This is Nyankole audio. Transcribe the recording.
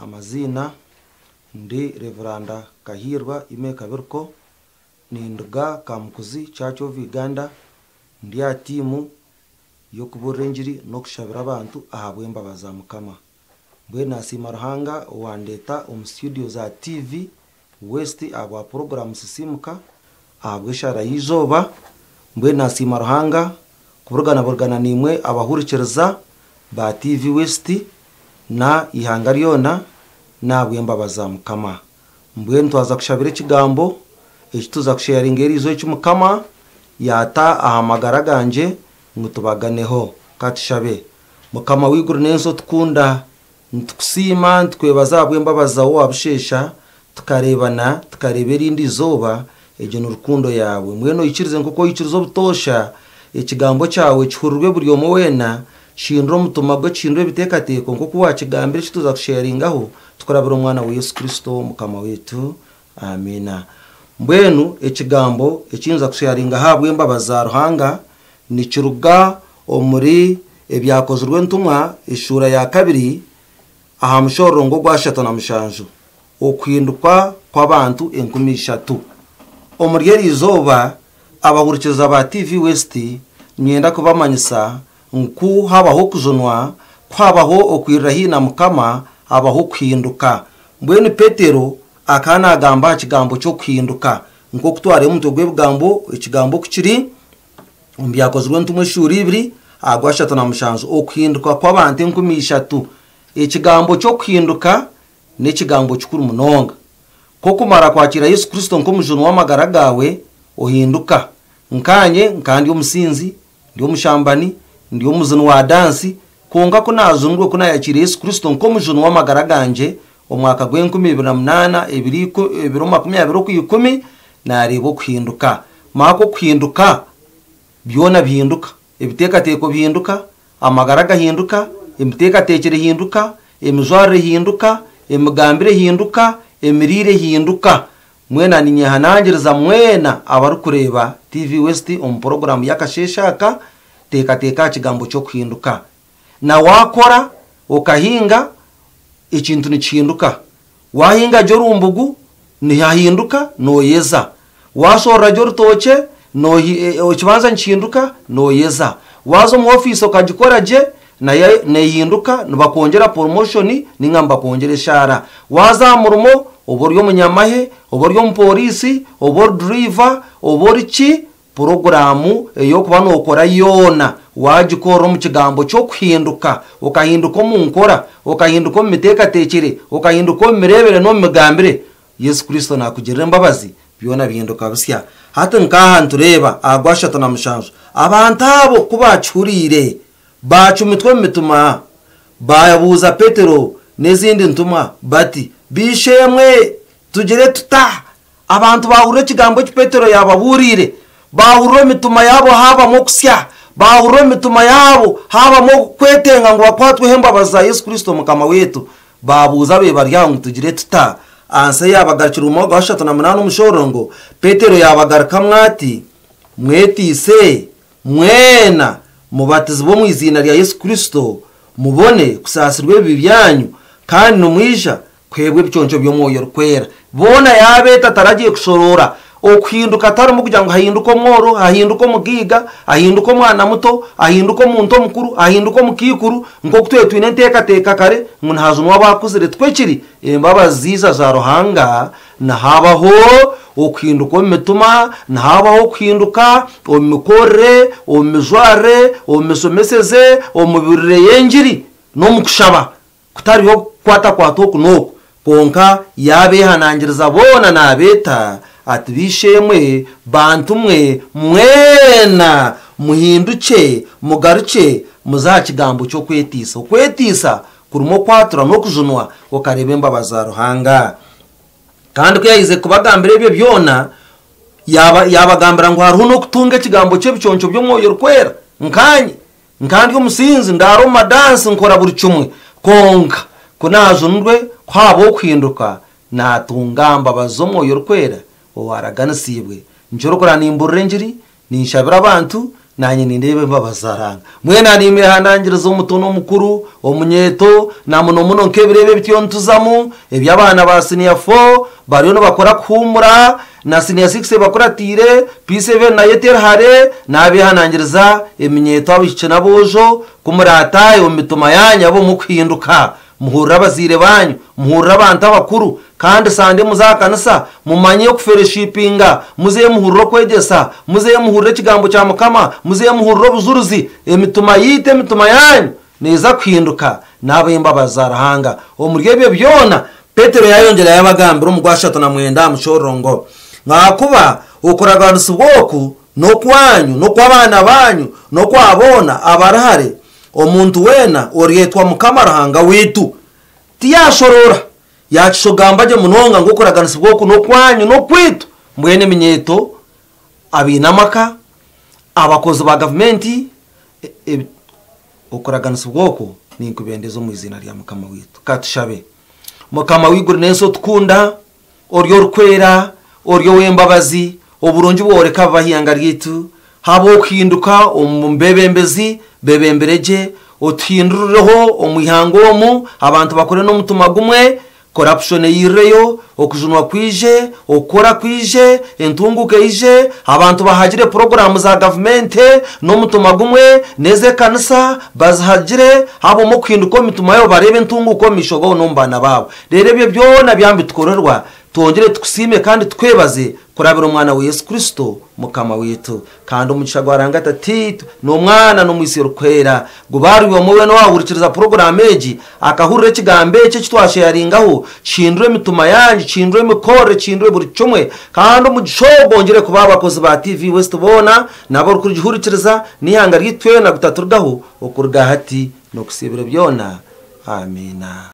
Amaziina ndi Rev. Kahiirwa Imee Kabiriko, ninduga Kamukuzi Church of Uganda, ndi aha tiimu y'okubuurira engiri n'okushabira abantu ahabw'embabazi za Mukama. Mbwenu nasiima Ruhanga owandeeta omu studio za TV West ahabwa puroguraamu Sisiimuka ahabw'eshaara y'eizooba. Mbwenu nasiima Ruhanga kuburuganaburugana naimwe abahurikiriza ba TV West na eihanga ryona n'ahabw'embabazi za Mukama. Mbwenu twaza kushabira ekigambo eki tuza kusheyaringa eriizooba eki Mukama yaata aha magara gangye ngu tubaganeho. Ka tushabe. Mukama w'eiguru n'ensi otukunda, nitukusiima nitukwebaza ahabw'embabazi zaawe owabusheesha, tukareebana, tukareeba erindi izooba, egyo ni rukundo yaawe. Mbwenu oikirize nk'oku oikiriza obutoosha, ekigambo kyawe kihurirwe buri omwe weena, kihindure omutima gwe, kihindure ebiteekateeko nk'oku waakigambire eki tuza kusheyaringaho, tukurabira omwana wa Yesu Kristo Mukama waitu. Amiina. Mbwenu ekigambo eki nza kusheyaringaho ahabw'embabazi za Ruhanga nikiruga omuri Ebyakozirwe Entumwa eshuura ya kabiri aha mushororongo ogwa 37, Okuhinduka kw'abantu 3000. Omuri eri izooba, abahurikiriza ba TV West niinyenda kubamanyisa ngu ku habaho okujunwa, ku habaho okwirira haihi na Mukama, habaho okuhinduka. Mbwenu Petero akaba naagamba aha kigambo ky'okuhinduka. Nk'oku twareeba omutwe gw'ebigambo, ekigambo oku kiri omu Byakozirwe Entumwa eshuura ibiri aha gwashatu na mushanju, okuhinduka kw'abantu 3000. Ekigambo ky'okuhinduka n'ekigambo kikuru munonga. Ku okumara kwakiira Yesu Kristo nk'Omujuni w'amagara gaawe, ohinduka. Nkaanye, nkaba ndi omusinzi, ndi omushambani, ndi omuzini wa dansi, kwonka ku naajunirwe, ku naayakiire Yesu Kristo nk'Omujuni w'amagara gangye, omwaka gw'enkumi ibiri na munaana, ebiro 20 okw'ikumi, naareeba okuhinduka. Maaka okuhinduka, byona bihinduka. Ebiteekateeko bihinduka, amagara gahinduka, emiteekateekyere ehinduka, emijwarire ehinduka, emigambire ehinduka, emiriire ehinduka. Mwena ninyehanangiriza mwena abarikureeba TV West omu puroguraamu y'akasheeshe aka, teekateeka aha kigambo ky'okuhinduka. Na waakora okahinga, ekintu nikihinduka. Waahinga gye orumbugu, nihahinduka, nooyeza. Waashoorora gye orutookye, ekibanja nikihinduka, nooyeza. Waaza omu ofiisi okagikora gye, nayo neehinduka, nibakwongyera poromoshoni nainga nibakwongyera eshaara. Waaza aha murimo, oba ori omunyamahe, oba ori omuporiisi, oba ori duriiva, oba ori ki, Puroguraamu ey'okuba nookora yoona waagikorera omu kigambo ky'okuhinduka, okahinduka omu nkora, okahinduka omu miteekateekyere, okahinduka omu mireebere n'omu migambire, Yesu Kristo naakugirira embabazi, byona bihinduka bisya. Hati nk'aha nitureeba aha gwashatu na mushanju, abantu abo ku baakihuriire, baacumitwa omu mitima, baabuuza Petero n'ezindi ntumwa bati, B'eishe-emwe, tugire tuta? Abantu baahurira ekigambo eki Petero yaababuuriire, baahurira omu mitima yaabo haabamu okusya, baahurira omu mitima yaabo haabamu okwetenga ngu bakwatweho embabazi za Yesu Kristo Mukama waitu. Baabuuza ababaire bari aho ngu, Tugire tuta? Ansa eyaabagarukire omu mwaka gwa 38 omushororongo, Petero yaabagarukamu ati, Mweteise mwena, mubatizibwe omu iziina rya Yesu Kristo, mubone kusaasirwa ebibi byanyu, kandi nimwija kuheebwa ebiconco by'Omwoyo Orikwera. Boona yaabeeta taragiye kushoroora. Okuhinduka tarimu kugira ngu hahinduke omworo, hahinduke omugaiga, hahinduke omwana muto, hahinduke omuntu omukuru, hahinduke omukaikuru, nk'oku twbaire twine enteekateeka kare ngu nihajunwa abakuzire. Tikwo kiri. Embabazi ziija za Ruhanga, nihabaho okuhinduka omu mitima, nihabaho okuhinduka omu mikorere, omu mijwarire, omu mishomeseze, omu mibuurire y'engiri n'omu kushaba. Kutariho kukwatakwata oku n'oku, kwonka yaabeehanangiriza boona naabeeta ati, B'eishe-emwe, bantu mwe, mwena muhindukye, mugarukye, muze aha kigambo ky'okweteisa. Okweteisa kurimu okwatura n'okujunwa, okareeba embabazi za Ruhanga. Kandi ku yaaherize kubagambira ebyo byona, yaabagambira ngu hariho n'okutunga ekigambo ky'ebiconco by'Omwoyo Orikwera, nkaanye. Nkaba ndi omusinzi, ndaara omu madansi, nkora buri kimwe. Kwonka ku naajunirwe, ku haabaho okuhinduka, naatunga mbabazi z'Omwoyo Orikwera owaaraganisiibwe. Nikyo orikureeba nimbuurira engiri, ninshabira abantu, Naanye nindeeba embabazi za Ruhanga. Mbwenu niinyehanangiriza omuto n'omukuru, omunyeeto, na muno muno nk'ebiro ebi ebituriyo nituzamu, eby'abaana ba siniya fo bariyo nibakora kuhuumura, na siniya sikisi ebakuratiire, P7 nayo eteri hare, naabeehanangiriza eminyeeto abaishiki n'aboojo, ku muraataahe omu mitima yaanyu habemu okuhinduka. Muhurire abazaire baanyu, muhurire abantu abakuru, kandi sande muze aha kanisa, mumanye okuferoshipinga, muzeyo muhurire okwegyesa, muzeyo muhurire ekigambo kya Mukama, muzeyo muhurire obujurizi. Emitima yaitu, emitima yaanyu neeza kuhinduka n'ahabw'embabazi za Ruhanga. Omuri ebyo byona, Petero yaayongyera yaabagambira omu gwashatu na mwenda aha mushororongo, ahakuba okuraganisibwa oku n'okwanyu n'okw'abaana banyu n'okwa boona abari hare, omuntu weena oryetwa Mukama Ruhanga waitu. Tiyashorora, yakishogamba gye munonga ngu okuraganisibwa oku n'okwanyu n'okwaitu. Mbwenu eminyeeto abaine amaka, abakozi ba gavumenti, okuraganisibwa okwo ninkubendeza omu iziina rya Mukama waitu. Katushabe. Mukama w'eiguru n'ensi otukunda, ori orikwera, ori ow'embabazi, oburungi bworeka ab'eihanga ryaitu, habw'okuhinduka omu bebembezi bebembere gye, otuhindurireho omu ihanga omu, abantu bakore n'omutima gumwe, corruption eyirireyo, okujunwa kwije, okukora kwije, entunguka eije, abantu bahagire poroguramu za gavumenti n'omutima gumwe, n'ez'ekanisa bazihagire, habwemu okuhinduka omu mitima yabo bareebe entunguka omu maisho gaabo n'omu baana baabo. Reero ebyo byona byambitukorerwa, twongere tukusiime kandi tukwebaze kurabira omwana wa Yesu Kristo Mukama waitu. Kandi omugisha gwa Ruhanga Tatiitu n'Omwana n'Omwitsyo Orikwera gubaarwe omwe weena owaahurikiriza poroguramu egi, akahurira ekigambo eki eki twasheyaringaho, kihindure emitima yanyu, kihindure emikorere, kihindure buri kimwe. Kandi omugisha ogwo gwongyere kuba abakozi ba TV West boona n'abarikugihurikiriza n'eihanga ryaitu twena gutaturugaho okuruga hati n'okusiibura byona. Amiina.